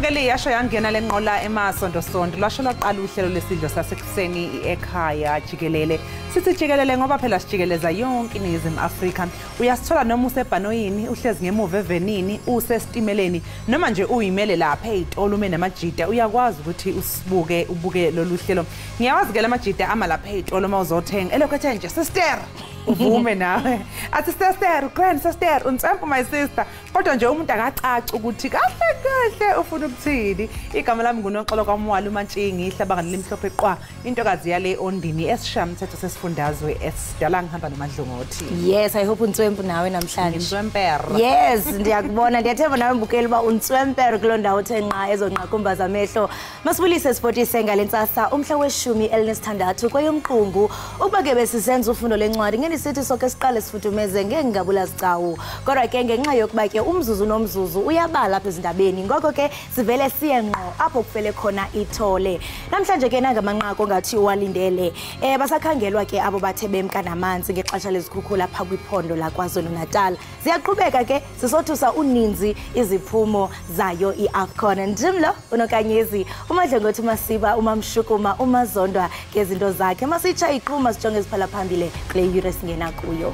Mbukeli yasho yangena lenqola emasonto lwasho lwaqala uhlelo lesidlo sasekuseni ekhaya jikelele. Sithi jikelele ngoba phela sijikeleza yonke iNingizimu Afrika. Uyasithola noma usebhanoyini, uhlezi ngemuva evenini, usesitimeleni noma nje uyimele lapha ezitolo ume namajida, uyakwazi ukuthi usibuke ubuke lolu hlelo. Ngiyawazi ke lamajida ama lapha ezitolo mawuzothenga. Elokhu ethe nje sister uvume nawe. Athi sister, grand sister, untswempu my sister. Kodwa nje umuntu akacaci ukuthi kahle kahle ufuna ukuthini. Igama lami nguNoxolo kwaMwali uMantshingi, ihlabanga limhlophe qwa, intokazi yale ondini esishamthetho sesifundazwe esidala ngihamba noMadlongothi. Yes, I hope untswempu nawe namhlanje. Ngintswemper. Yes, ndiyakubona, ndiyathemba nawe mbukeli uba untswemper kuloo ndawo uthe nqa ezonqakumba zamehlo. Masibulise sifotise ngale ntsasa umhla we-16 kweyoMqungu. Ukuba ke besisenza ufundo lencwadi ngeke sithi sonke siqale sifudumeze ngengabula zicawu. Kodwa ke ngenxa yokuba ke umzuzu nomzuzu uyabala apha ezindabeni, ngoko ke sivele siye ngqo apho kufele khona ithole. Namhlanje ke nangamanqaku ongathi uwalindele. Basakhangelwa ke abo bathe bemka namanzi ngexesha lezikhukhula apha kwiphondo laKwaZulu-Natal. Ziyaqhubeka ke sisothusa uninzi iziphumo zayo iAFCON. Ndim lo uNokanyezi, uMadlongothi Masiba, uMamshukuma, uMazondwa ngezinto zakhe. Masitsha iqhuma sijonge eziphala phambili kule yure singena kuyo.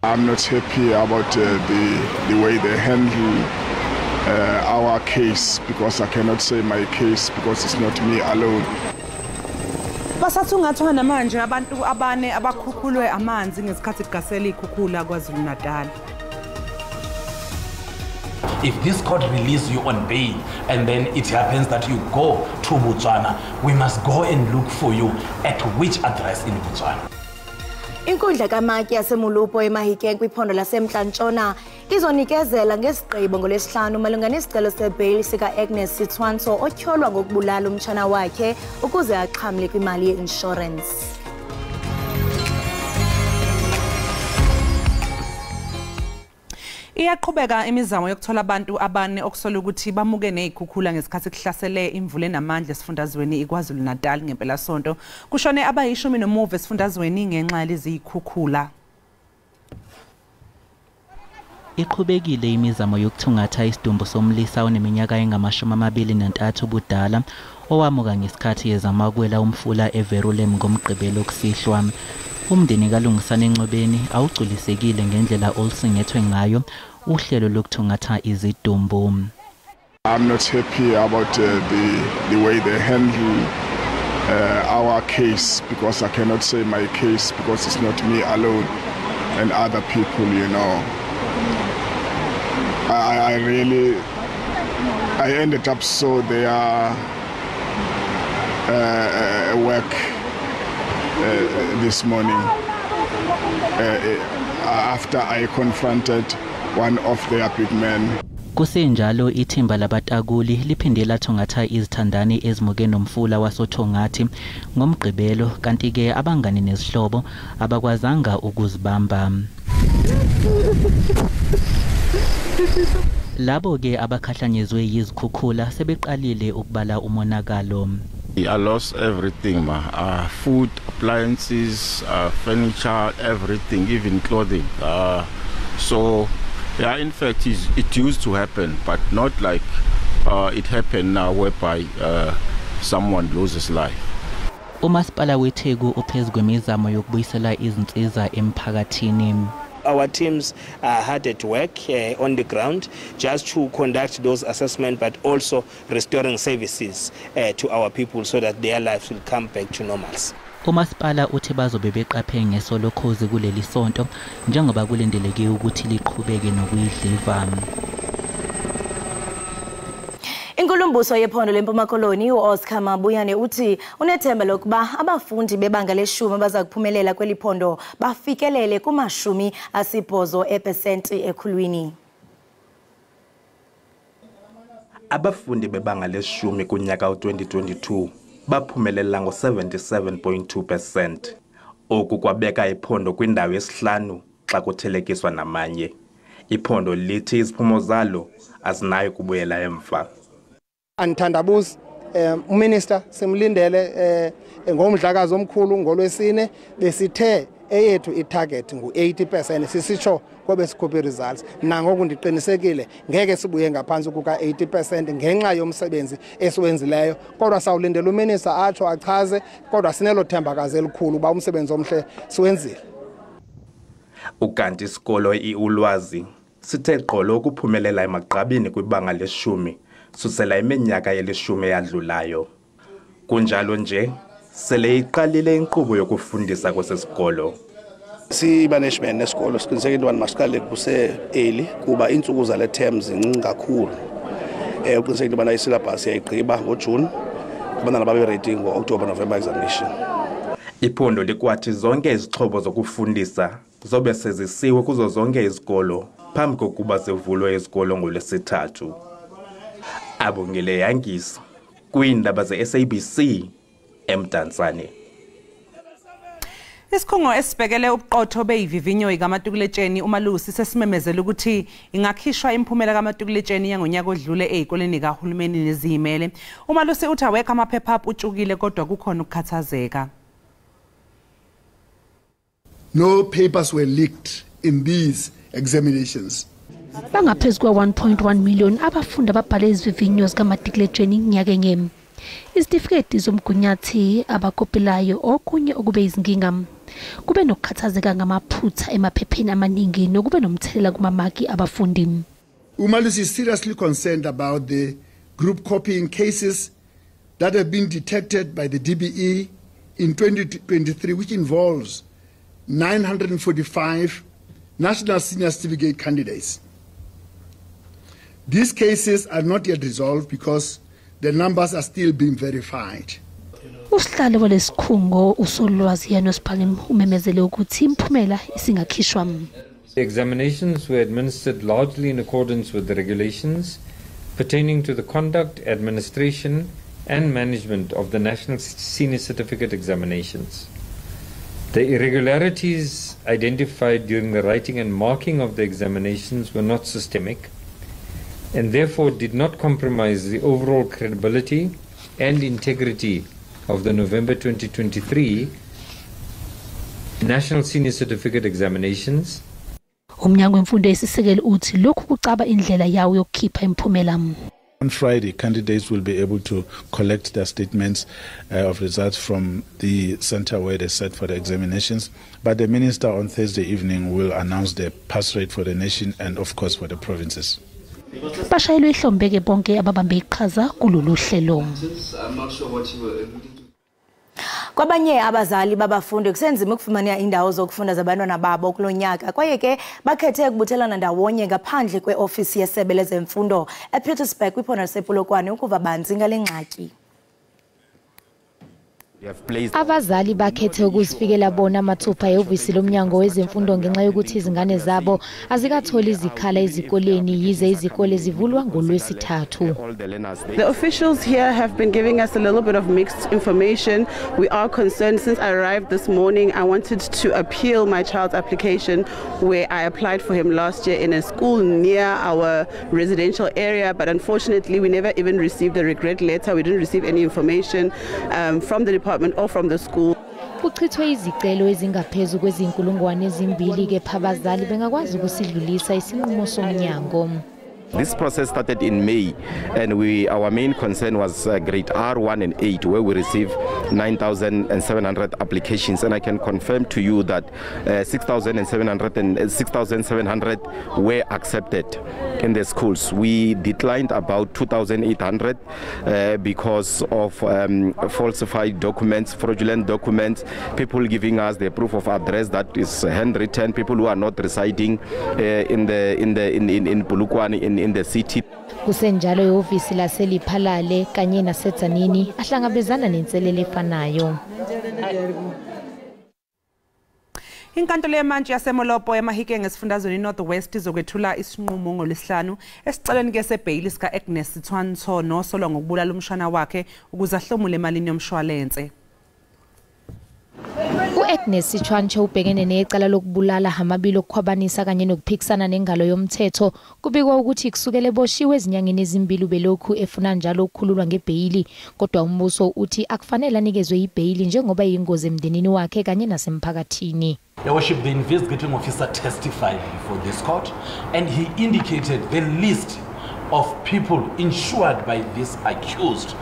I'm not happy about the way they handle our case, because I cannot say my case because it's not me alone. Basathungathwana manje abantu abane abakhukhulwe amanzi ngesikhathi kugasela ikhukhula KwaZulu-Natal. If this court releases you on bail and then it happens that you go to Botswana, we must go and look for you at which address in Botswana. Inkundla kaMatyi yaseMulupo eMahikeng kwiphondo laseMntla-Ntshona izonikezela ngesigqibo ngoLwesihlanu malunga nesicelo sebheyili sika-Agnes Sithwanso otyholwa ngokubulala umtshana wakhe ukuze axhamle kwimali ye-inshorensi. Iyaqhubeka imizamo yokuthola abantu abane okusola ukuthi bamuke nezikhukhula ngesikhathi kuhlasele imvula enamandla esifundazweni iKwaZulu-Natal ngempelasonto. Kushone abayishumi nomuva esifundazweni ngenxa yalezi zikhukhula. Iqhubekile imizamo yokuthungatha isidumbu somlisa oneminyaka engama-23 ubudala owamuka ngesikhathi ezama ukwela umfula eVerulam ngoMgqibelo kusihlwa. Umndeni kaLungisani Ncobeni awugculisekile ngendlela olusingethwe ngayo uhlelo lokuthungatha izidumbu. I'm not happy about the way they handle our case, because I cannot say my case because it's not me alone and other people, you know. I really, I ended up so their work this morning after I confronted one of their big men. Kusenjalo ithimba labatakuli liphinde lathungatha izithandani ezimuke nomfula wasoThongathi ngoMgqibelo, kanti ke abangani nezihlobo abakwazanga ukuzibamba. Labo ke abakhahlanyezwe yizikhukhula sebeqalile ukubala umonakalo. I lost everything, ma. Food, appliances, furniture, everything, even clothing. So, yeah, in fact, it used to happen, but not like it happened now, whereby someone loses life. Umasipala weTheku uphezu kwemizamo yokubuyisela izinsiza emphakathini. Our teams are hard at work on the ground just to conduct those assessments, but also restoring services to our people so that their lives will come back to normalcy. Umasipala uthi bazobe beqaphe ngeso lokhozi kuleli sonto njengoba kulindeleke ukuthi liqhubeke nokuyidliva. Inkulumbuso yephondo leMpuma Koloni uOscar Mabuyane uthi unethemba lokuba abafundi bebanga leshumi abaza kuphumelela kweli phondo bafikelele kuma-80% ekhulwini. Abafundi bebanga leshumi kunyaka u-2022 baphumelela ngo-77.2%. Oku kwabeka iphondo kwindawo yesihlanu xa kuthelekiswa namanye. Iphondo lithi iziphumo zalo azinayo kubuyela emva. Andithandabuzi Uminister simlindele ngomdlakazi omkhulu ngolwesine. Besithe eyethu itarget ngu-80%, sisitsho kobe sikhuphe results. Nangoku ndiqinisekile ngeke sibuye ngaphansi kuka-80% ngenxa yomsebenzi esiwenzileyo, kodwa sawulindela uminister atsho achaze, kodwa sinelo thembakazi elikhulu uba umsebenzi omhle siwenzile. Ukanti isikolo iUlwazi sithe gqolo ukuphumelela emagqabini kwibanga leshumi susela iminyaka elishumi eyadlulayo. Kunjalo nje sele iqalile inkqubo yokufundisa kwesisikolo. Si-management nesikolo siqiniseke into yobana masiqale kuse-early kuba iintsuku zale term zincinci kakhulu. Uqiniseke into yobana isyllabus iyayigqiba ngoJuni, abantwana babe ready ngo-October, November examination. Iphondo likwathi zonke izixhobo zokufundisa zobe sezisiwe kuzo zonke izikolo phambi kokuba zivulwe izikolo ngolwesithathu. Abongile Yangis kwiindaba ze-SABC eMdantsane. Isikhungo esibhekele ubuqotho beyivivinyo ikamatikuletsheni uMalusi sesimemezela ukuthi ingakhishwa imiphumela kamatikuletsheni yangonyaka odlule ezikoleni kahulumeni neziyimele. UMalusi uthi awekho amaphepha aputshukile kodwa kukhona ukukhathazeka. No papers were leaked in these examinations. Bangaphezu kwa-1.1 million abafundi ababhale izivivinyo zikamatikuletsheni nyakenye. Izitifiketi zomgunyathi abakopelayo okunye okube izinkinga. Kube nokukhathazeka ngamaphutha emaphepheni amaningi nokube nomthelela kumamaki abafundi. Umalusi is seriously concerned about the group copying cases that have been detected by the DBE in 2023, which involves 945 National Senior Certificate candidates. These cases are not yet resolved because the numbers are still being verified. Usihlalo walesikhungo uSolwazi Janos Palim umemezele ukuthi imiphumela isingakhishwa. The examinations were administered largely in accordance with the regulations pertaining to the conduct, administration and management of the National Senior Certificate examinations. The irregularities identified during the writing and marking of the examinations were not systemic and therefore did not compromise the overall credibility and integrity of the November 2023 National Senior Certificate examinations. Umnyango wemfundo esisekelo uthi lokhu kucaba indlela yawo yokukhipha imiphumela. On Friday, candidates will be able to collect their statements of results from the center where they sat for the examinations. But the minister on Thursday evening will announce the pass rate for the nation and, of course, for the provinces. Bashayelwe ihlombe ke bonke ababambe iqhaza kulolu hlelo. Kwabanye abazali babafundi kusenzima ukufumana indawo zokufunda zabantwana babo kulonyaka, kwaye ke bakhethe ukubuthelana ndawonye ngaphandle kweofisi yesebe lezemfundo ePietersburg kwiphondo lasePolokwane ukuva banzi ngale ngxaki. Abazali bakhethe ukuzifikela bona amathupha ehhovisi lomnyango wezemfundo ngenxa yokuthi izingane zabo azikatholi izikhala ezikoleni yize izikole zivulwa ngolwesithathu. The officials here have been giving us a little bit of mixed information. We are concerned. Since I arrived this morning, I wanted to appeal my child's application where I applied for him last year in a school near our residential area, but unfortunately we never even received a regret letter. We didn't receive any information from the department or from the school. Kuchithwe izicelo ezingaphezu kwezinkulungwane 2 kepha abazali bengakwazi ukusidlulisa isinqumo somnyango. This process started in May, and our main concern was grade R1 and 8, where we received 9,700 applications. And I can confirm to you that 6,700 were accepted in the schools. We declined about 2,800 because of falsified documents, fraudulent documents, people giving us the proof of address that is handwritten, people who are not residing in the in the in in, in Polokwane, in the city. Kusenjalo ihhovisi laseLephalale kanye naseTzaneen ahlangabezana nenselele efanayo. Inkantolo yemantshi yaseMolopo eMahikeng esifundazweni North West izokwethula isinqumo ngolwesihlanu esiceleni ke sebheyili sika Agnes Tshwantsho nosolwa ngokubulala umshana wakhe ukuze ahlomule emalini yomshwalense. U-Agnes Setshwantsho ubhekene necala lokubulala amabili, okukhwabanisa kanye nokuphikisana nengalo yomthetho. Kubikwa ukuthi kusukela eboshiwe ezinyangeni ezimbili belokhu efuna njalo ukukhululwa ngebheyili, kodwa umbuso uthi akufanele anikezwe ibheyili njengoba iyingozi emndenini wakhe kanye nasemphakathini. Your Worship, the investigating officer testified before this court and he indicated the list of people insured by this accused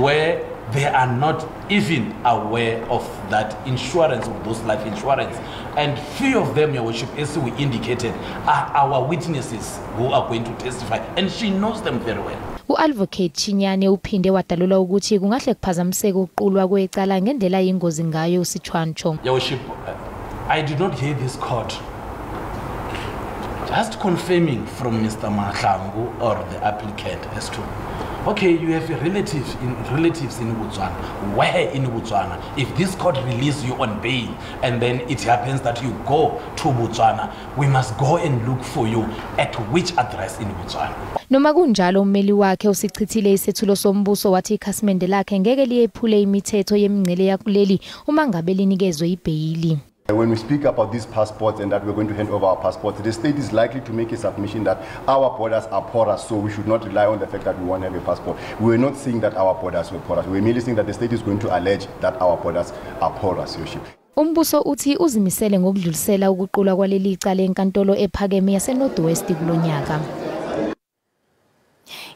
where they are not even aware of that insurance, of those life insurance. And few of them, Your Worship, as we indicated, are our witnesses who are going to testify, and she knows them very well. U-Advocate Chinyane uphinde wadalula ukuthi kungahle kuphazamiseke ukuqulwa kwecala ngendlela yingozi ngayo uSetshwantsho. Your Worship, I did not hear this court just confirming from Mr. Mahlangu or the applicant as to, okay, you have relatives in Botswana. Where in Botswana? If this court releases you on bail and then it happens that you go to Botswana, we must go and look for you at which address in Botswana. Noma kunjalo, ummeli wakhe usichithile isethulo sombuso, wathi ikhasimende lakhe ngeke liyephule imithetho yemingcele yakuleli uma ngabe linikezwe ibheyili. When we speak about these passports and that we're going to hand over our passports, the state is likely to make a submission that our borders are porous, so we should not rely on the fact that we won't have a passport. We're not saying that our borders were porous. We're merely saying that the state is going to allege that our borders are porous, Your Worship. Umbuso uthi uzimisele ngokudlulisela ukuqulwa kwaleli cala enkantolo ephakeme yaseNorth West kulonyaka.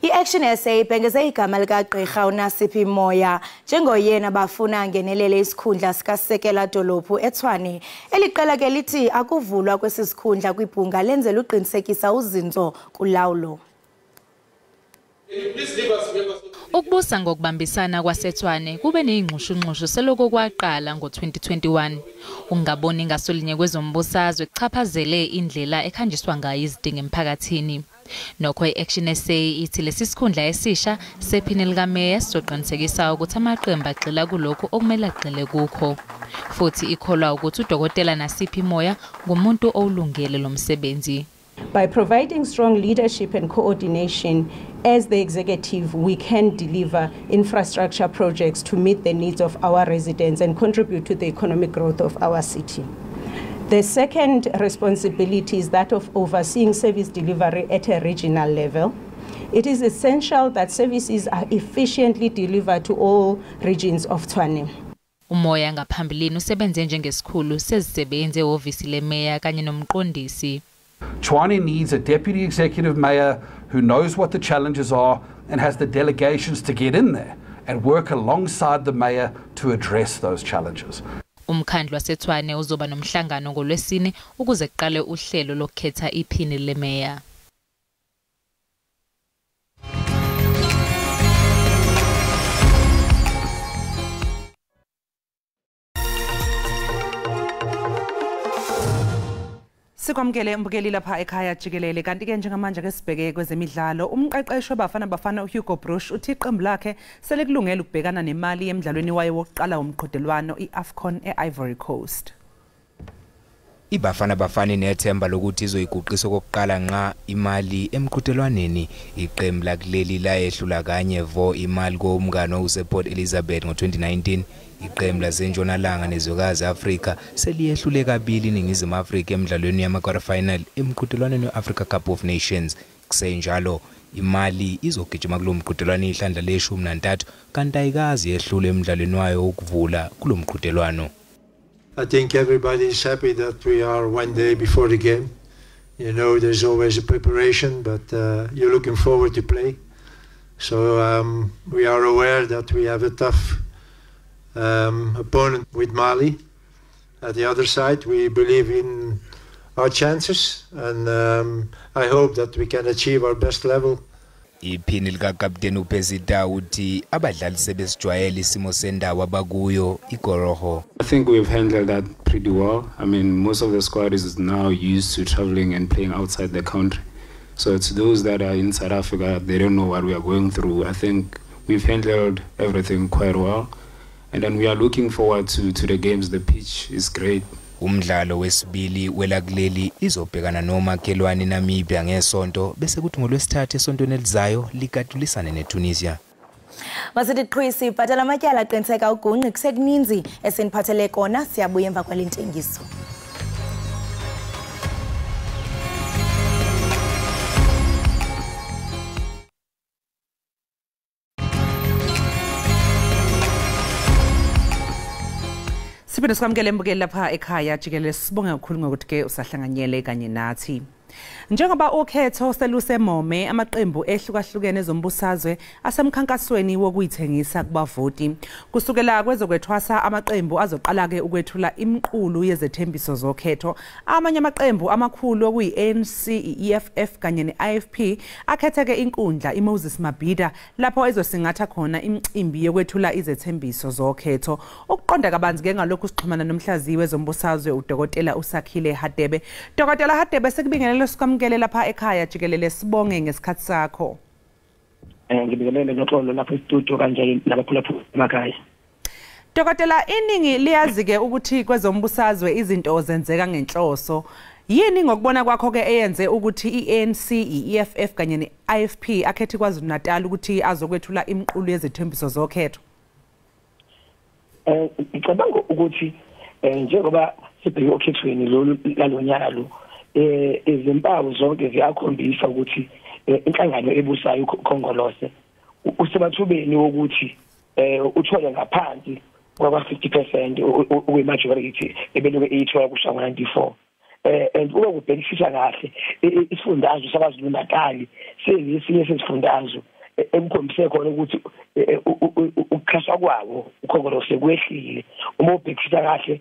I-Action SA ibhengeze igama likagqirha uNasiphi Moya njengoyena bafuna angenelele isikhundla sikasekela dolophu eTshwane. Eliqela ke lithi akuvulwa kwesi sikhundla kwibhunga lenzela uqinisekisa uzinzo kulawulo. Ukubusa ngokubambisana kwaseTshwane kube neyingxushungxushu seloko kwaqala ngo-2021. Ungaboni ngasolinye kwezombusazwe kuchaphazele indlela ekhanjiswa ngayo izidingo emphakathini. Nokho i-Action SA ithi lesi sikhundla esisha sephini likameya sizoqinisekisa ukuthi amaqembu agxila kulokhu okumele agxile kukho. Futhi ikholwa ukuthi uDokotela Nasiphi Moya ngumuntu owulungele lo msebenzi. By providing strong leadership and coordination as the executive, we can deliver infrastructure projects to meet the needs of our residents and contribute to the economic growth of our city. The second responsibility is that of overseeing service delivery at a regional level. It is essential that services are efficiently delivered to all regions of Tshwane. Umoya ngaphambilini usebenze njengesikhulu sezisebenzi ehhovisi lemeya kanye nomqondisi. Tshwane needs a deputy executive mayor who knows what the challenges are and has the delegations to get in there and work alongside the mayor to address those challenges. Umkhandlu waseTshwane uzoba nomhlangano ngolwesine ukuze kuqale uhlelo lokukhetha iphini lemeya. Sikwamukele mbukeli lapha ekhaya jikelele, kanti-ke njengamanje ke sibheke kwezemidlalo. Umqeqeshi waBafana Bafana uHugo Broos uthi iqembu lakhe selikulungele ukubhekana neMali emdlalweni wayo wokuqala womqhudelwano i-AFCON e-Ivory Coast. IBafana Bafana inethemba lokuthi izoyiguqisa okokuqala nqa iMali emqhudelwaneni. Iqembu lakuleli layehlula kanye vo iMali kowumngano usePort Elizabeth ngo-2019. Iqembu lasentshonalanga nezwekazi Afrika seliyehlule kabili iNingizimu Afrika emdlalweni yama-quarter final emqhudelwaneni we-Africa Cup of Nations. Kusenjalo, iMali izogijima kulo mqhudelwano ihlandla le-13 kanti ayikazi yehlule emdlalweni wayo wokuvula kulo mqhudelwano. I think everybody is happy that we are one day before the game. You know, there's always a preparation, but you're looking forward to play. So we are aware that we have a tough opponent with Mali. At the other side, we believe in our chances, and I hope that we can achieve our best level. Iphini likakapteni uPercy Tau uthi abadlali sebesijwayele isimo sendawo abakuyo iGoroho. I think we've handled that pretty well. I mean, most of the squad is now used to traveling and playing outside the country. So it's those that are in South Africa, they don't know what we are going through. I think we've handled everything quite well. And then we are looking forward to the games. The pitch is great. Umdlalo wesibili welakuleli izobhekana nomakhelwane Namibia ngesonto, bese kuthi ngolwesithathu esontweni elizayo likatulisane neTunisia. Masithi qhwisi bhatala amatyala aqiniseka ugungqi kusekuninzi esiniphathele kona siyabuya emva kwale ntengiso. Siphinde sikwamukele mbukeli lapha ekhaya jikelele sibonge kakhulu ngokuthi ke usahlanganyele kanye nathi. Njengoba ukhetho selusemome amaqembu ehlukahlukene ezombusazwe asemkhankasweni wokuyithengisa kubavoti. Kusukela kwezokwethwasa amaqembu azoqala ke ukwethula imiqulu yezethembiso zokhetho. Amanye amaqembu amakhulu okuyi-ANC, i-EFF kanye ne-IFP akhetheke inkundla iMoses Mabhida lapho ezosingatha khona imicimbi yokwethula izethembiso zokhetho. Ukuqonda kabanzi ke ngalokhu sixhumana nomhlaziyi wezombusazwe uDokotela uSakhile Hadebe. Dokotela Hadebe, sekubingelele sikwamukele lapha ekhaya jikelele sibonge ngesikhathi sakho. Ngibingelele noxolo lapha e-studio kanjalo nabaphulaphula emakhaya. Dokotela, iningi liyazi ke ukuthi kwezombusazwe izinto zenzeka ngenhloso. Yini ngokubona kwakho ke eyenze ukuthi i-ANC, i-EFF kanye ne-IFP akhethe KwaZulu-Natal ukuthi azokwethula imiqulu yezethembiso zokhetho? Ngicabanga ukuthi njengoba sibheke okhethweni lolu lalonyaka lo izimpawu zonke ziyakhombisa ukuthi inhlangano ebusayo uKhongolose usemathubeni wokuthi uthole ngaphansi kwaba 50% okuyimajority ebeloke eyithola kusha ngo-94. And uma kubhekisisa kahle isifundazwe saKwaZulu-Natal seyisinye sesifundazwe ekukhombise khona ukuthi ukuxhaswa kwawo uKhongolose kwehlile. Uma ubhekisisa kahle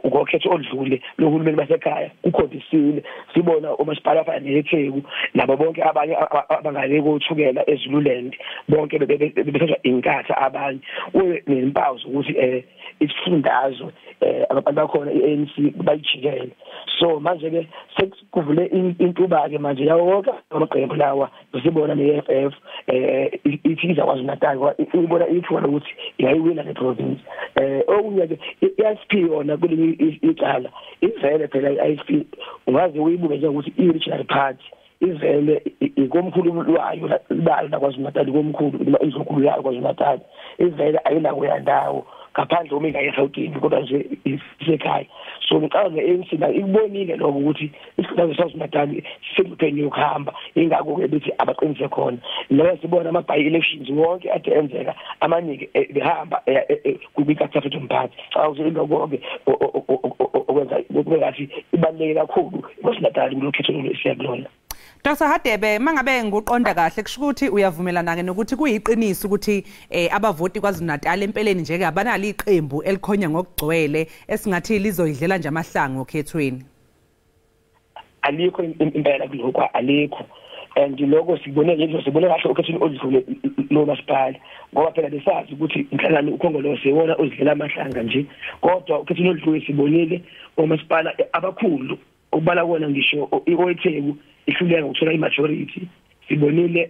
ngokhetho oludlule lohulumeni basekhaya kukhombisile, sibona umasipala afana neTheku nabo bonke abanye abangale koThukela eZululand bonke bebethethwa inkatha abanye kunezimpawu zokuthi isifundazwe abantu bakhona i-ANC bayijikele. So manje ke sekuvule intuba ke manje yawo wonke amaqembu lawa sibona ne-EFF ithi izakwaZulu-Natal ibona ithuba lokuthi ingayiwina le province. Okunye ke i-IFP yona kulinye icala ivele phela i-IFP ungaze uyibuke njengokuthi i-regional party ivele ikomkhulu lwayo bayo laKwaZulu-Natal ikomkhulu indlunkulu yayo KwaZulu-Natal ivele ayinakuya ndawo ngaphandle uma ingaye eGauteng kodwa nje isekhaya. So ngicabanga nge-ANC nayo ikubonile lokho ukuthi isifundazwe saKwaZulu-Natal sisengcupheni yokuhamba, ingakho-ke bethi abaqinise khona. Noma sibona ama-by-elections wonke ade enzeka amaningi behamba kwi-Inkatha Freedom Party. Cabanga ukuthi iloko-ke okwenza kube ngathi ibaluleke kakhulu iKwaZulu-Natal kulolu khetho lolu esiya kulona. Dr. Hadebe, mangabe nguqonda kahle kusho ukuthi uyavumelana ke nokuthi kuyiqiniso ukuthi abavoti KwaZulu-Natal empeleni nje ke abanalo iqembu elikhonya ngokugcwele esingathi lizoyidlela nje amahlango okhethweni. Alikho impela kuloko, alikho. And lokho sibone nje sibone kahle okhethweni oludlule lo masipala ngoba phela besazi ukuthi inhlangano uKhongolose yona uzidlela amahlanga nje, kodwa okhethweni oludlule sibonile omasipala abakhulu okubala kona ngisho iOTheku ihluleka ukuthola imajority, sibonile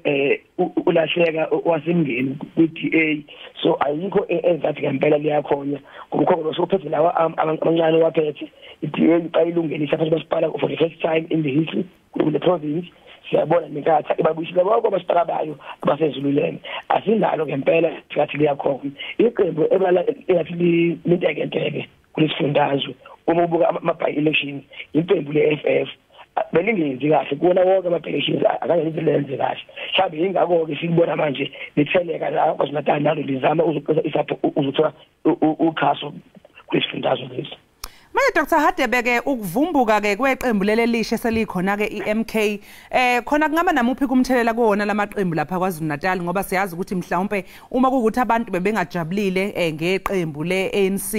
ulahleka wasemngeni kwi-DA. So ayikho engathi ngempela liyakhonya ngoba uKhongolose uphethe lawa amancane waphethe i-DA iqala ilungenisa phakathi masipala for the first time in the history kule province. Siyabona nenkatha ibabuyisile bonke amasipala bayo abaseZululand. Asinalo ngempela ngathi liyakhona iqembu ebala engathi lintekenteke kulesifundazwe. Uma ubuka ama-by-elections iqembu le-EFF belingenzi kahle kuwona wonke ama-elections akanye lenze kahle. Mhlawumbe yingakho-ke sikubona manje litheleka la KwaZulu-Natal nalo lizama uzothola uxhaso kulesifundazwe lesi. Manje Dr. Hadebe ke ukuvumbuka ke kweqembu lelelishe selikhona ke iMK khona kungaba namuphi kumthelela kuwona lamaqembu lapha KwaZulu-Natal ngoba siyazi ukuthi mhlawumbe uma kukuthi abantu bebengajabulile ngeqembu leANC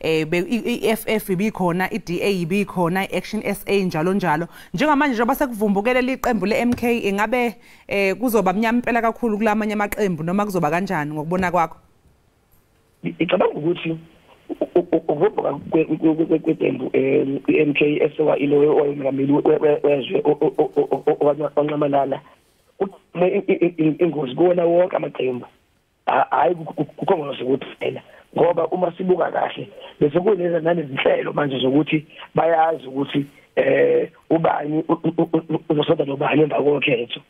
iEFF ibikhona, iDA ibikhona, iAction SA njalo njalo. Njengamanje njengoba sekuvumbukele liqembu leMK ingabe kuzoba mnyama impela kakhulu kulamanye amaqembu noma kuzoba kanjani ngokubona kwakho? Ngicabanga ukuthi ukuvumbuka kweqembu i-MK esewa ilo owayengameli wezwe owanqamalala ingozi kuwona wonke amaqembu, hhayi kuKhongolose kuphela, ngoba uma sibuka kahle bese kuneza nanezinhlelo manje zokuthi bayazi ukuthi ubani uzosonda nobani emva kokhetho.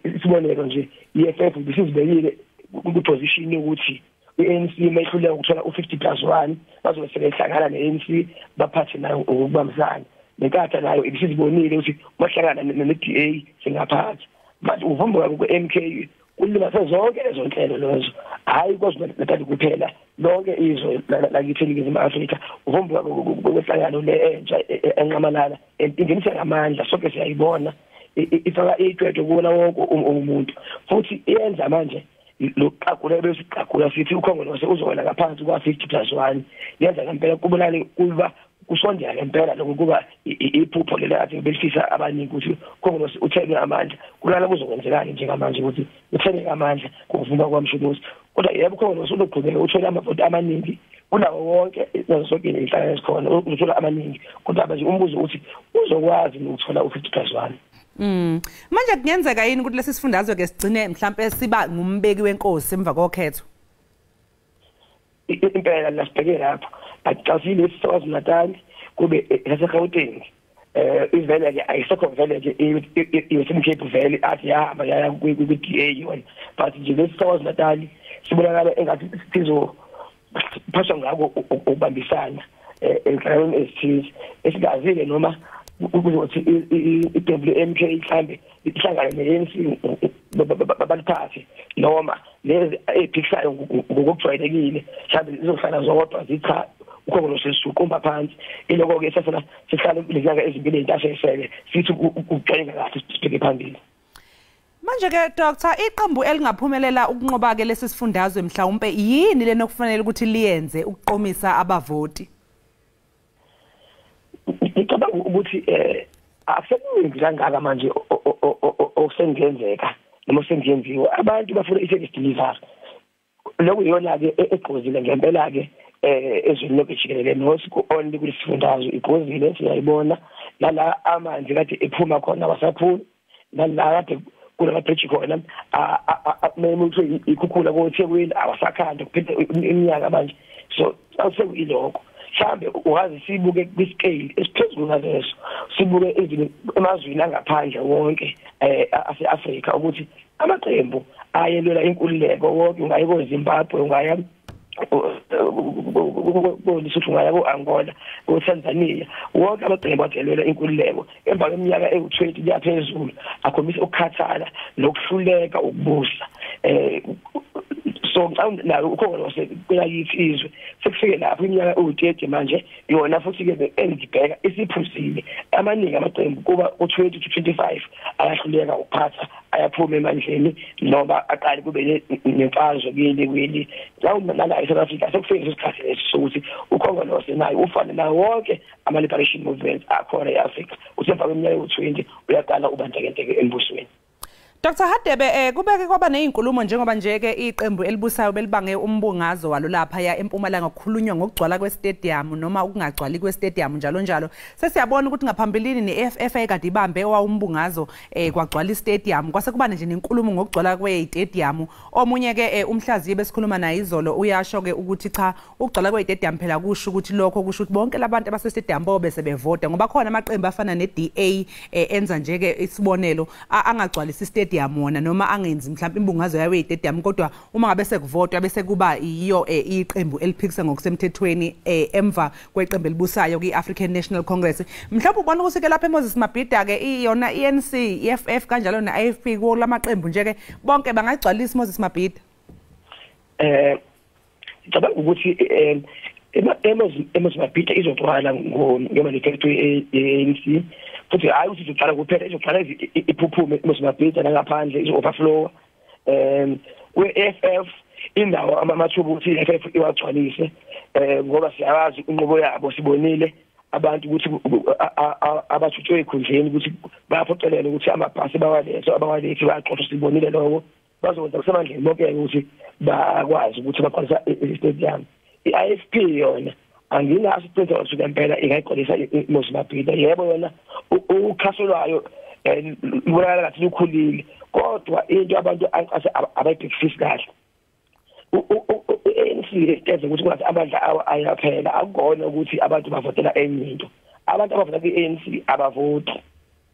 Isibonelo nje, i-EFF bisizibekile ku-position yokuthi i-ANC mayihluleka ukuthola u-50+1 bazobe sebehlangana ne-ANC baphathe nayo ngokubambisana. Nenkatha nayo ibisizibonile ukuthi mahlangana ne-DA singaphatha. Manje uvumbuka ku-MK kulimaze zonke lezo nhlelo lezo, hhayi KwaZulu-Natal kuphela, lonke izwe lakithi eNingizimu Afrika. Uvumbuka kwehlangano le entsha enqamalala ingenisa ngamandla, sonke siyayibona ifaka itwetwe kuwona wonke umuntu, futhi iyenza manje lokuqagula besiqagula sithi uKhongolose uzowela ngaphansi kwa-50+1. Yenza ngempela kubonakale kuba kusondela ngempela lokho kuba iphupho leli kade belifisa abaningi ukuthi uKhongolose uthenwe amandla. Kulala kuzokwenzekani njengamanje ukuthi uthenwe amandla ngokuvuma kwaMsholozi, kodwa yebo uKhongolose uzoqhubeka uthole amavoti amaningi kunawo wonke nazo zonke iy'nhlangano ezikhona, uzothola amaningi, kodwa manje umbuzo uthi uzokwazi ukuthola u-50+1. Manje kungenzeka yini ukuthi lesi sifundazwe ke sigcine mhlambe siba ngumbeki wenkosi emva kokhetho? Impela lasibheke lapho, akucasile KwaZulu-Natal kube naseGauteng. Ivele ke ayisekho vele ke i-Western Cape vele athi yahamba yaya kwi-DA yona, but nje lesi KwaZulu-Natal sibonakala engathi sizo phasha ngako ukubambisana enhlanganweni ezithize esingazile, noma kuzothi i-WMK mhlambe ihlangane ne-ANC baliphathe, noma lezi ey'phikisayo ngokujwayelekile mhlambe zizohlala zodwa zicha uKhongolose sisuqumba phansi. Iloko-ke sasala sihlale kulezinyanga ezimbili ey'ntathu esele sithi ukucwaninga kahle sibheke phambili. Manje ke Doctor, iqembu elingaphumelela ukunqoba ke lesi sifundazwe mhlawumbe yini lena okufanele ukuthi liyenze ukuqomisa abavoti? Ngicabanga ukuthi akusekuningi kangaka manje okusengenzeka noma osengenziwa. Abantu bafuna i-service delivery, lokhu iyona-ke egqozile ngempela-ke ezweni lonke jikelele, not only kulesifundazwe. Igqozile siyayibona nala amanzi kade ephuma khona awasaphumi, nala kade kunamabhriji khona kuthiwe ikhukhula koThekwini awasakhanda kuphinde iminyaka manje. So akusekuyilokho, mhlambe ungaze sibuke kwi-scale esiphezulu ngaleso, sibuke even emazweni angaphandle wonke ase-Afrika ukuthi amaqembu ayelwela inkululeko wonke, ungaye ko-Zimbabwe, ungaya ko-Lesotho, ungaya ko-Angola, ko-Tanzania, wonke amaqembu adelwela inkululeko emva kweminyaka ewu-20 kuya phezulu akhombisa ukukhathala nokuhluleka ukubusa. So ngicabanga nayo uKhongolose kwelakithi izwe sekufike lapho iminyaka ewu-30 manje yona futhi-ke engibheka isiphuzile. Amaningi amaqembu kuba u-20 to 25 ayahluleka ukuphatha, ayaphuma emandleni noma aqale kube nemfazwe kweli. Nala e-South Africa sekufike leso sikhathi leso sokuthi uKhongolose naye ufane nawo wonke ama-liberation movements akhona e-Afrika, uthi emva kweminyaka ewu-20 uyaqala ubantekenteke embusweni. Dr. Hadebe, kubeke kwaba nezinkulumo njengoba nje ke iqembu elibusayo belibange umbungazo walo lapha ya eMpumalanga, kukhulunywa ngokugcwala kwestadium noma ukungagcwali kwestadium njalo njalo. Sesiyabona ukuthi ngaphambilini ne-EFF ekade ibambe owawumbungazo kwagcwala istadium, kwase kuba nje nenkulumo ngokugcwala kwestadium. Omunye ke umhlaziyi besikhuluma naye izolo uyasho ke ukuthi cha, ukugcwala kwestadium phela kusho ukuthi lokho kusho ukuthi bonke labantu abasestadium bobe sebevota, ngoba khona amaqembu afana ne-DA enza nje ke isibonelo angagcwalisa istadium wona noma angenzi mhlawumbe imbungazo yayo eyitedium, kodwa uma ngabe sekuvotwa bese kuba yiyo iqembu eliphikisa ngokusemthethweni emva kweqembu elibusayo kwi-African National Congress. Mhlawumbe ubona ukuthi ke lapha eMoses Mabhida ke iyona i-ANC, i-EFF kanjalo ne-IFP kulamaqembu nje ke bonke bangagcwalisa Moses Mabhida? Ngicabanga ukuthi eMoses Mabhida izogcwala nge-manifesto ye-ANC, futhi hayi ukuthi izoqala kuphela, izoqala iphuphume eMoses Mabhida nangaphandle, izo-overflow. Kwe-EFF indawo amathuba ukuthi i-EFF iwagcwalise, ngoba siyawazi inqubo yabo, sibonile abantu ukuthi abathutshwe ekhundleni ukuthi bayaphoqelela ukuthi amabhasi bawalethe, abawalethi bayaxoshwa, sibonile lokho. Bazokwenza kusemandleni bonke ukuthi bakwazi ukuthi bagcwalise i-stadium. I-IFP yona anginaso isiqiniseko ukuthi ngempela ingayigcwalisa iMoses Mabhida. Yebo yona uxhaso lwayo lubonakala ngathi lukhulile, kodwa into abantu abayibhekisisi kahle u-ANC yenza ukuthi kungathi amandla awo ayaphela. Akukona ukuthi abantu bavotela enye into, abantu abavota kwi-ANC abavoti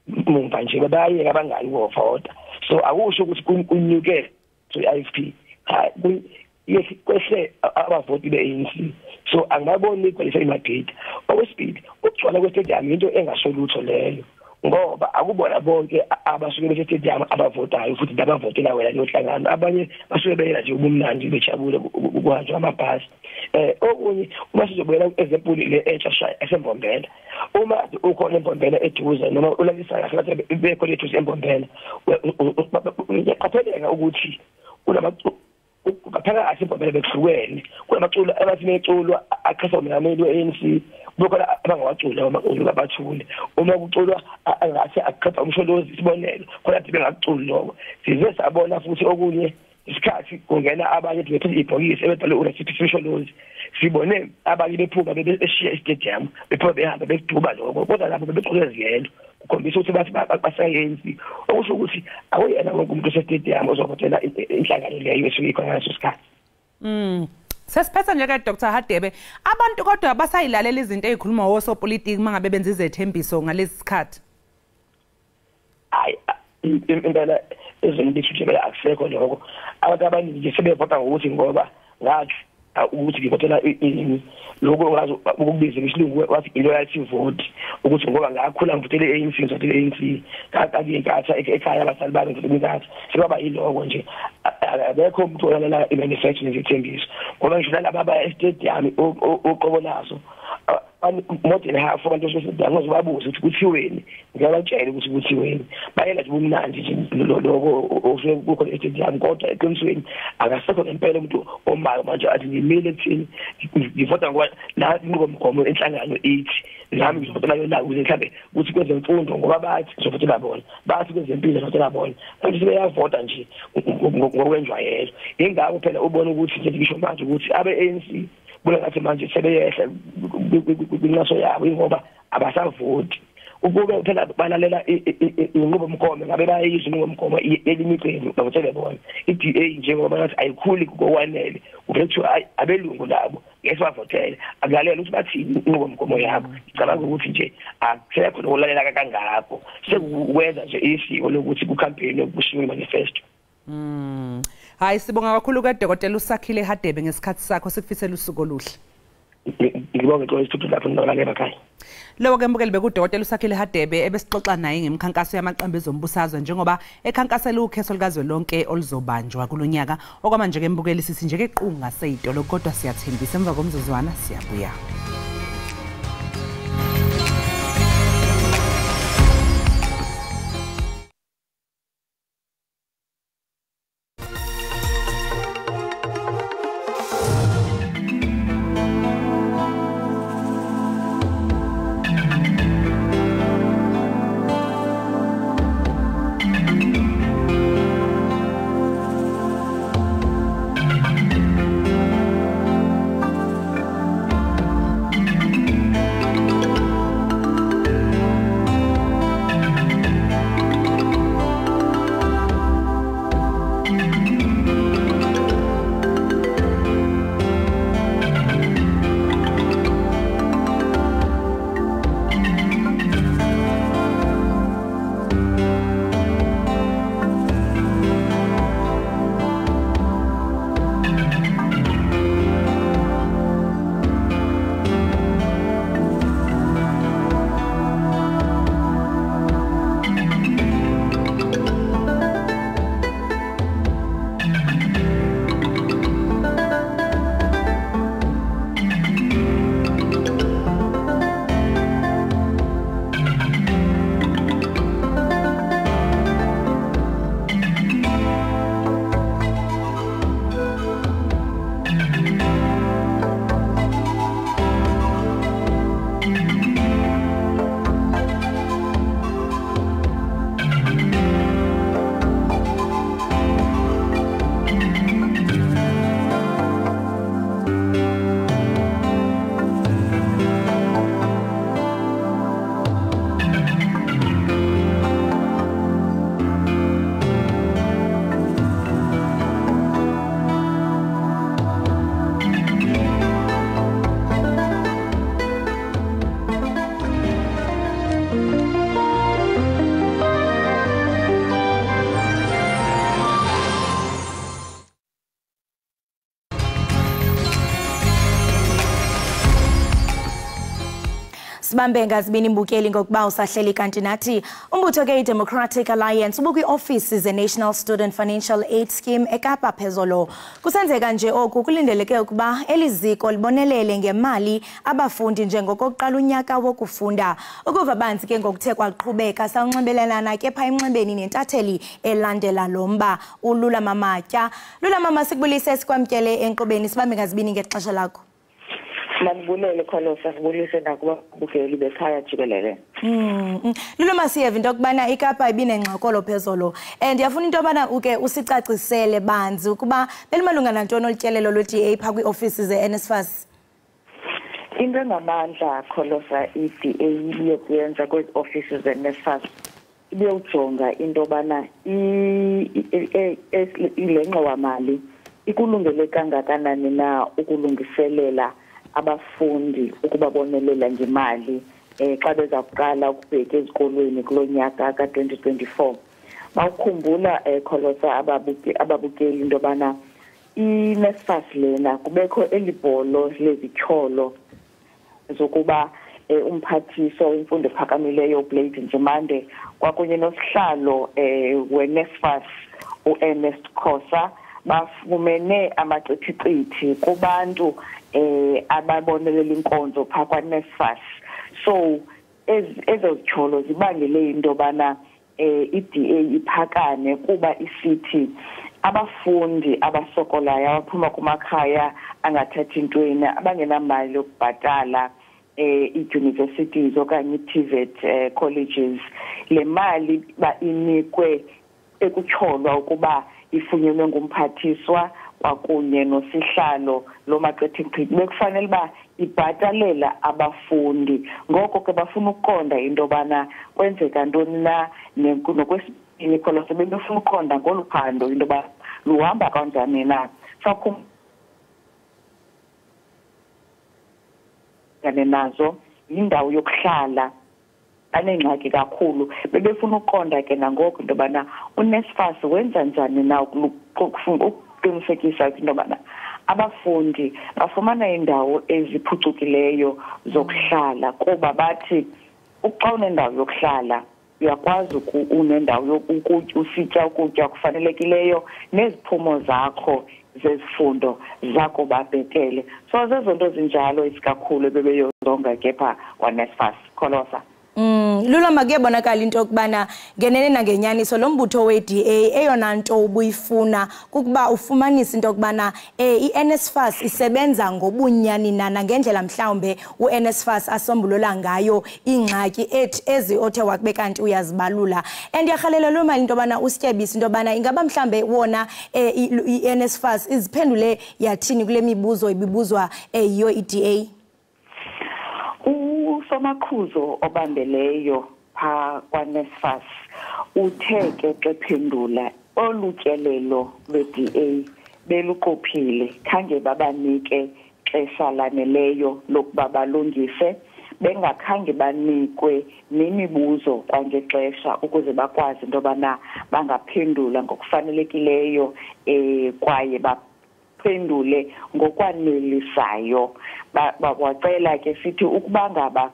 mumva nje, bayayeka abangayi ukuvota. So akusho ukuthi kunyuke to i-IFP, kwehle abavoti be-ANC. So angibaboni igcwalisa iMadrid. Okwesibili, ukugcwala kwe-stadium into engasho lutho leyo, ngoba akubona bonke abasuke bese-stadium abavotayo futhi nabavotela wena leyo nhlangano. Abanye basuke beyela nje ubumnandi bejabule kuhanjwa amabhasi. Okunye, uma sizobuyela ku-example le entsha eseMbombela, uma ukhona eMbombela eduze noma ulalisa kahle bathi bekhona eduze eMbombela, uyaqapheleka ukuthi phakathi eMbombela bekuhlukene, kunamaculo abathi beculwa aqhasa umengameli we-ANC, kukhona abangawaculi amaculo abathule. Uma kuculwa angathi aqhasa uMsholozi isibonelo, khona athi bengaculi lokho. Size sabona futhi okunye isikhathi kungena abanye bephethe ibhokisi ebebhale uRecipe Msholozi, sibone abanye bephuma beshiya istadium bephuma behamba bekuduba lokho, kodwa lapho bebegqoke eziyelo kukhombisa ukuthi bathi basa-ANC, okusho ukuthi akuyena wonke umuntu osestadium ozovotela inhlangano leyo esuke ikhona ngaleso sikhathi. Sesiphetha nje ke Dr Hadebe, abantu kodwa basayilalela izinto ezikhuluma osopolitiki mangabe benza izethembiso ngalesi sikhathi? Hayi, impela ezweni lethu nje akusekho lokho. Abantu abaningi sebevota ngokuthi ngoba ngathi ukuthi ngivotela ini, lokho ngazi ukubiza ngesilungu wathi i-loyalty vote, ukuthi ngoba ngakhula ngivotele i-ANC, ngivotele i-ANC, kakuyinkathi ekhaya abazali bami ngivotele inkathi, sebaba yiloko nje. Akekho umuntu olalela i-manifesto nezithembiso, ngoba ngisho nalaba abaya estadium uqobo lazo more than half abantu besestadium bazobabuza ukuthi kuthiweni, ngiyabatshela ukuthi kuthiweni, bayela nje ubumnandi nje lokho okusuke kukhona estadium. Kodwa eqinisweni akasekho ngempela umuntu omayo manje athi ngimile ekuthini ngivota ngoba la inqubomgomo enhlangano ithi nami ngizovotela yona, ukuze mhlambe ukuthi kwezemfundo ngoba bathi ngizovotela bona, bathi kwezempilo ngizovotela bona. Manje sebeyavota nje ngokwenjwayelo. Ingakho phela ubona ukuthi nje ngisho manje ukuthi abe-ANC kule ngathi manje sebeyehla kwinxaso yabo, ingoba abasavoti. Ukube phela balalela inqubomgomo ngabe bayayizwa inqubomgomo yelinye iqembu bavotele bona. I-DA njengoba bathi ayikhuli ngokwanele, kuvele kuthiwa abelungu labo ngeke bavotele, akulalela ukuthi bathini inqubomgomo yabo. Ngicabanga ukuthi nje akusekho nokulalela kangako, sekukwenza nje isiko lokuthi ku-campaign kushiwo i-manifesto. Hayi, sibonga kakhulu kaDokotela uSakhile Hadebe ngesikhathi sakho, sikufisela usuku oluhle. Ngibonge xolo isithupha lapho ngibona emakhaya. Lowo ke mbukeli bekuDokotela uSakhile Hadebe ebesixoxa naye ngemikhankaso yamaqembu ezombusazwe njengoba ekhankasela ukhetho likazwelonke oluzobanjwa kulonyaka. Okwamanje ke mbukeli sithi nje ke qunga seyitolo, kodwa siyathembisa emva komzuzwana siyabuya. Masibambe ngazibini mbukeli ngokuba usahleli kanti nathi. Umbutho ke i-Democratic Alliance ubukwi-ofisi ze-National Student Financial Aid Scheme eKapa phezolo. Kusenzeka nje oku kulindeleke ukuba eli ziko libonelele ngemali abafundi njengokokuqala unyaka wokufunda. Ukuva banzi ke ngokuthe kwaqhubeka sawunxibelelana ke pha emnxebeni nentatheli elandela lo mba uLulama Matya. Lulama, sikubulise sikwamkele enkqubeni, sibambe ngazibini ngexesha lakho. Mandibulele Kholosa, sibulise nakubabukeli bekhaya jikelele. Lulama, siyeva into yokubana iKapa ibinengxokolo phezolo. Ndiyafuna into yobana uke usicacisele banzi ukuba belimalunga nantoni olu tyelelo lwe-DA phaa kwiiofisi ze-NSFAS. Into engamandla Kholosa i-DA ibiyokuyenza kwezi ofisi ze-NSFAS ibiyokujonga into yobana le ngxowamali ikulungele kangakanani na ukulungiselela abafundi ukubabonelela ngemali xa beza kuqala ukubheka ezikolweni kulo nyaka ka-2024. Bawukhumbula Kholosa ababukeli into yobana i-NSFAS lena kubekho eli bholo lezityholo zokuba umphathiswa wemfundo ephakamileyo uBlade Nzimande kwakunye nosihlalo we-NSFAS u-Ernest Khosa bafumene amaqithiqithi kubantu ababonelela inkonzo phaa kwa-NSFAS. So ezo zityholo zibangele into yobana i-DA iphakame kuba isithi abafundi abasokolayo abaphuma kumakhaya angathathi ntweni abangenamali yokubhatala ii-universities okanye ii-TVET colleges, le mali inikwe ekutyholwa ukuba ifunyenwe ngumphathiswa kwakunye nosihlalo lo maqithiqithi bekufanele uba ibhatalela abafundi. Ngoko ke bafuna ukuqonda into yobana kwenzeka ntoni na, nokwesibini Kholosa bebefuna ukuqonda ngolu phando into yoba luhamba kanjani na. Nazo yindawo yokuhlala anengxaki kakhulu, bebefuna ukuqonda ke nangoko into yobana uNSFAS wenza njani na ukuqinisekisa into yobana abafundi bafumana indawo eziphucukileyo zokuhlala, kuba bathi xa unendawo yokuhlala uyakwazi unendawo usitya ukutya okufanelekileyo neziphumo zakho zezifundo zakho babhetele. So zezo nto zinjalo isikakhulu ebebeyozonga ke phaa kwaNSFAS Kholosa. Lulama, kuyabonakala into yokubana ngenene nangenyaniso lo mbutho we-DA eyona nto ubuyifuna kukuba ufumanise into yokubana i-NSFAS isebenza ngobunyani na nangendlela mhlawumbe u-NSFAS asombulula ngayo iingxaki ezi othe wakube kanti uyazibalula. And ndiyarhalela loo mali into yobana usityebise into yobana ingaba mhlawumbe wona i-NSFAS iziphendule yathini kule mibuzo ibibuzwa yiyo i-DA? Usomaqhuzo obambeleyo phaa kwaNSFAS uthe ke xa phendula olu tyelelo lwe-DA beluqophile, khange babanike xesha laneleyo lokuba balungise, bengakhange banikwe nemibuzo kwangexesha ukuze bakwazi into yobana bangaphendula ngokufanelekileyo kwaye baphendule ngokwanelisayo. Bawacela ke sithi ukuba ngaba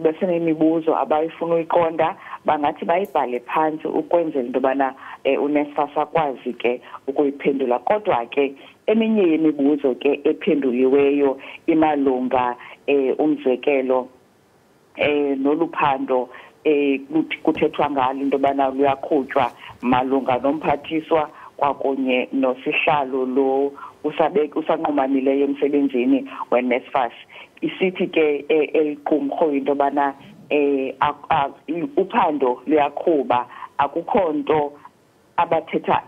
besenemibuzo abayifuna uyiqonda bangathi bayibhale phantsi ukwenzela into yobana uNSFAS akwazi ke ukuyiphendula. Kodwa ke eminye yemibuzo ke ephenduliweyo imalunga umzekelo noluphando kuthethwa ngalo into yobana luyaqhutywa malunga nomphathiswa kwakunye nosihlalo lo usanqumamileyo emsebenzini weNSFAS. Isithi ke eliqumrhu into yobana uphando luyaqhuba, akukho nto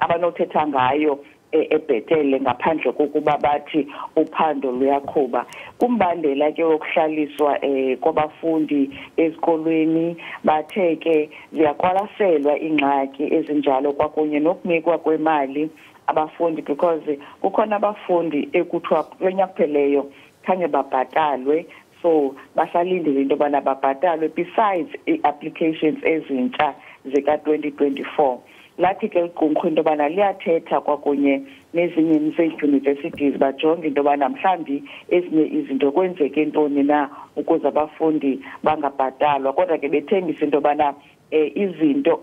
abanothetha ngayo ebhetele ngaphandle kokuba bathi uphando luyaqhuba. Kumbandela ke wokuhlaliswa kwabafundi ezikolweni bathe ke ziyaqwalaselwa iingxaki ezinjalo kwakunye nokunikwa kwemali abafundi, because kukhona abafundi ekuthiwa kulo kupheleyo khange babhatalwe, so basalindele into yobana babhatalwe besides ii-applications ezintsha zika-2024. Lathi ke liqumrhu into yobana liyathetha kwakunye nezinye zee-universities, bajonge into yobana mhlawumbi ezinye izinto kwenzeke ntoni na ukuze abafundi bangabhatalwa. Kodwa ke bethembisa into yobana izinto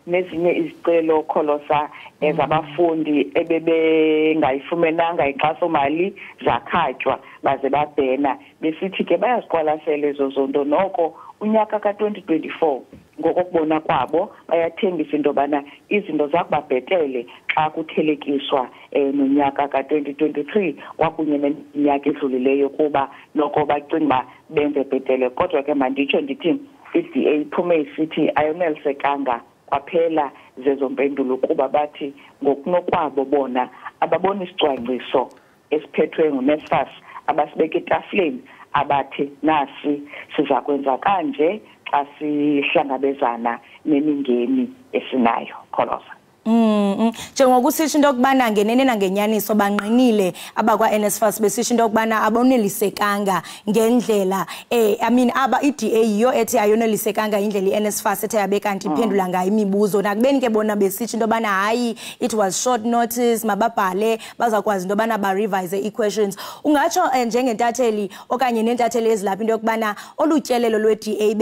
nezinye izicelo Kholosa ezabafundi ebebengayifumenanga inkxasomali zakhatywa baze babhena, besithi ke bayaziqwalasela ezo zonto. Noko unyaka ka-2024 ngokokubona kwabo bayathembisa into yobana izinto zakuba bhetele xa kuthelekiswa nonyaka ka-2023 kwakunye neminyaka edlulileyo, kuba noko bacinga uba benze bhetele. Kodwa ke manditsho ndithi i-DA iphume isithi ayonelisekanga kwaphela zezo mpendulo, kuba bathi ngokunokwabo bona ababoni isicwangciso esiphethwe nguNSFAS abasibeka etafileni abathi nasi siza kwenza kanje xa sihlangabezana nemingeni esinayo. Kholosa. Njengokusisho into yokubana ngenene nangenyaniso bangqinile abakwa-NSFAS besisho into yokubana abonelisekanga ngendlela I mean aba i-DA yiyo ethi ayonelisekanga indlela i-NSFAS ethe yabe kanti iphendula ngayo imibuzo, nakubeni ke bona besitsho into yobana hayi, it was short notice, mababhale bazakwazi into yobana barevise ii-questions. Ungatsho njengentatheli okanye neentatheli ezilapha into yokubana olu tyelelo lwe-DA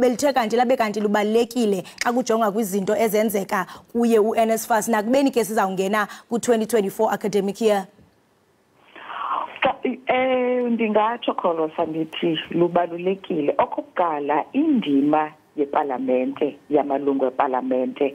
beluthe kanti labe kanti lubalulekile xa kujongwa kwizinto ezenzeka kuye u-NSFAS, nakubeni ke sizawungena ku-2024 academic year? Ndingatsho Kholosa ndithi lubalulekile. Okokuqala, indima yepalamente, yamalungu epalamente,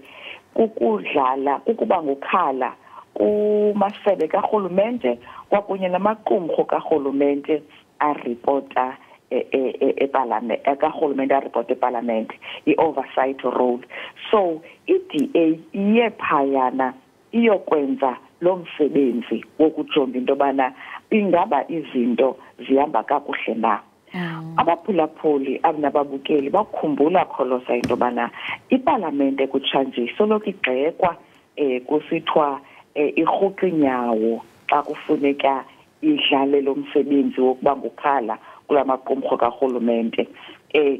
kukudlala, kukuba ngukhala kumasebe karhulumente kwakunye namaqumrhu karhulumente aripota epalamente, karhulumente aripota epalamente, i-oversight role. So i-DA iye phayana iyokwenza lo msebenzi wokujonga into yobana ingaba izinto zihamba kakuhle na. Abaphulaphuli abnababukeli bakukhumbula Kholosa into yobana ipalamente kutshanje isoloko igxekwa kusithiwa irhuqa inyawo xa kufuneka idlale lo msebenzi wokuba ngukhala kula maqumrhu karhulumente.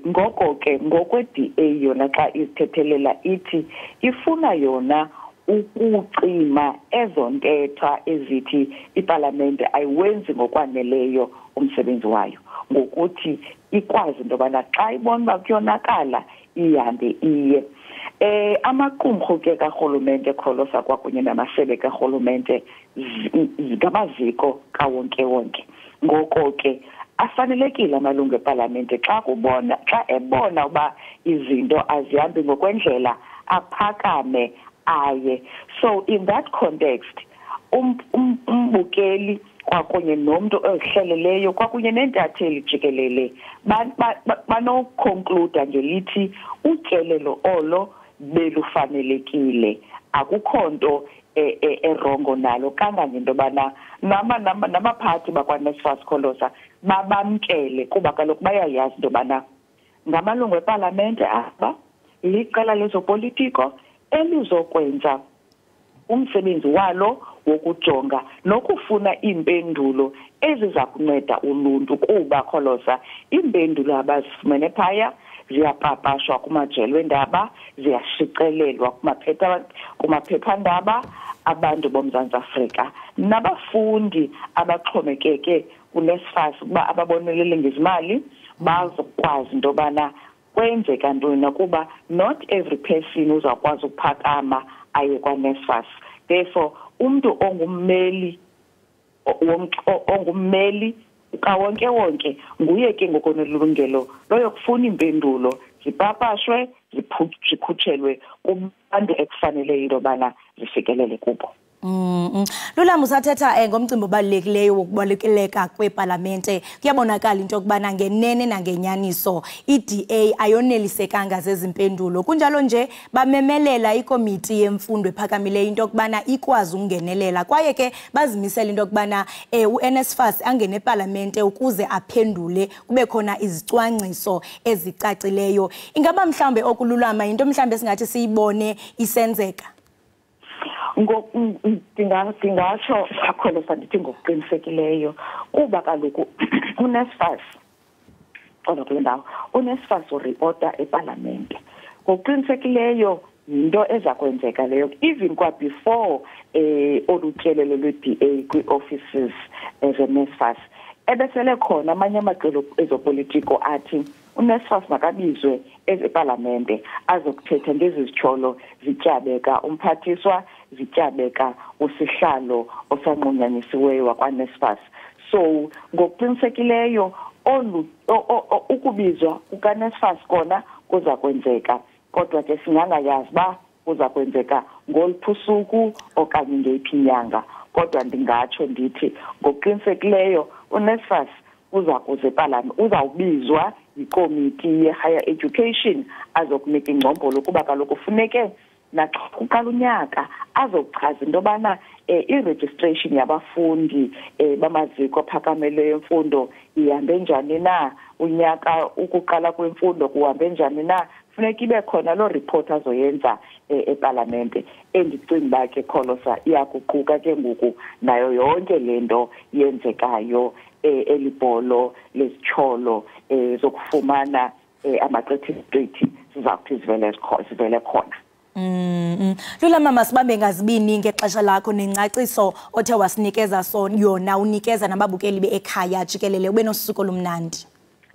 Ngoko ke ngokwe-DA yona xa izithethelela ithi ifuna yona ukucima ezo ntetha ezithi ipalamente ayiwenzi ngokwaneleyo umsebenzi wayo, ngokuthi ikwazi into yobana xa ibona uba kuyonakala ihambe iye. Amaqumrhu ke karhulumente Kholosa kwakunye namasebe karhulumente ngamaziko kawonkewonke. Ngoko ke afanelekile amalungu epalamente xa kubona, xa ebona uba izinto azihambi ngokwendlela, aphakame aye. So in that context, umbukeli kwakunye nomntu ozihleleleyo kwakunye nentatheli jikelele banokuconcluda ngelithi utyelelo olo belufanelekile, akukho nto erongo nalo, kangangento yobana nabaphathi bakwaNSFAS Kholosa babamkele, kuba kaloku bayayazi into yobana ngamalungu epalamente aba, liqela lezopolitiko elizokwenza umsebenzi walo wokujonga nokufuna iimpendulo eziza kunceda uluntu, kuba Kholosa iimpendulo abazifumene phaya ziyapapashwa kumajelo endaba, ziyashicelelwa kumaphephandaba abantu boMzantsi Afrika nabafundi abaxhomekeke kuNSFAS ukuba ababonelele ngezimali bazokwazi into yobana kwenzeka ntoni na, kuba not every person uzawukwazi ukuphakama aye kwaNSFAS. Therefore umntu ongummeli kawonkewonke nguye ke ngokonelungelo loyokufuna iimpendulo zipapashwe zikhutshelwe kubantu ekufanele into yobana zifikelele kubo. Lulama, usathetha ngomcimbi obalulekileyo wokubaluleka kwepalamente. Kuyabonakala into yokubana ngenene nangenyaniso i-DA ayonelisekanga zezimpendulo. Kunjalo nje bamemelela ikomiti yemfundo ephakamileyo into yokubana ikwazi ukungenelela, kwaye ke bazimisela into yokubana uNSFAS angene epalamente ukuze aphendule, kube khona izicwangciso ezicacileyo. Ingaba mhlawumbe okululama yinto mhlawumbe esingathi siyibone isenzeka? Ndingatsho Kholosa ndithi ngokuqinisekileyo, kuba kaloku uNSFAS kodwa kule ndawo uNSFAS uripota epalamente. Ngokuqinisekileyo Yinto eza kwenzeka leyo even kwa before olu tyelelo lwe-DA kwii-offices ze-NSFAS. Ebesele khona amanye amaqela ezopolitiko athi uNSFAS makabizwe ezepalamente azokuthetha ngezi zityholo zityabeka umphathiswa, zityabeka usihlalo osanqunyanyisiweyo wakwaNSFAS. So ngokuqinisekileyo olu ukubizwa kukaNSFAS kona kuza kwenzeka, kodwa ke singangayazi uba kuza kwenzeka ngoluphi usuku okanye ngeyiphi inyanga. Kodwa ndingatsho ndithi ngokuqinisekileyo uNSFAS uza kuza epalamente, uzawubizwa yikomiti ye-higher education azokunika ingcombolo, kuba kaloku funeke naxa kuqala unyaka azokuchaza into yobana i-registration yabafundi bamaziko aphakamileyo emfundo ihambe njani na, unyaka ukuqala kwemfundo kuhambe njani na. Funeka ibe khona loo report azoyenza epalamente, endicinga uba ke Kholosa iyakuquka ke ngoku nayo yonke le nto yenzekayo, elibholo lezityholo zokufumana amaqithiqithi sizawuthi zivele khona. Lulama, masibambe ngazibini ngexesha lakho nengcaciso othe wasinikeza yona, unikeza nababukeli be-ekhaya jikelele. Ube nosuku olumnandi.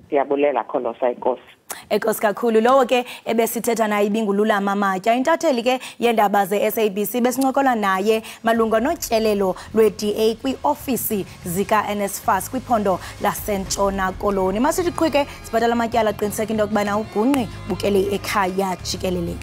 Ndiyabulela Kholosa, enkosi. Enkosi kakhulu. Lowo ke ebesithetha naye ibinguLulama Matya, intatheli ke yeendaba ze-SABC. Besincokola naye malunga notyelelo lwe-DA kwiiofisi zika-NSFAS kwiphondo laseNtshona Koloni. Masithi qhwike sibhatala amatyala. Qiniseka into yokubana ugungqi bukele ekhaya jikelele.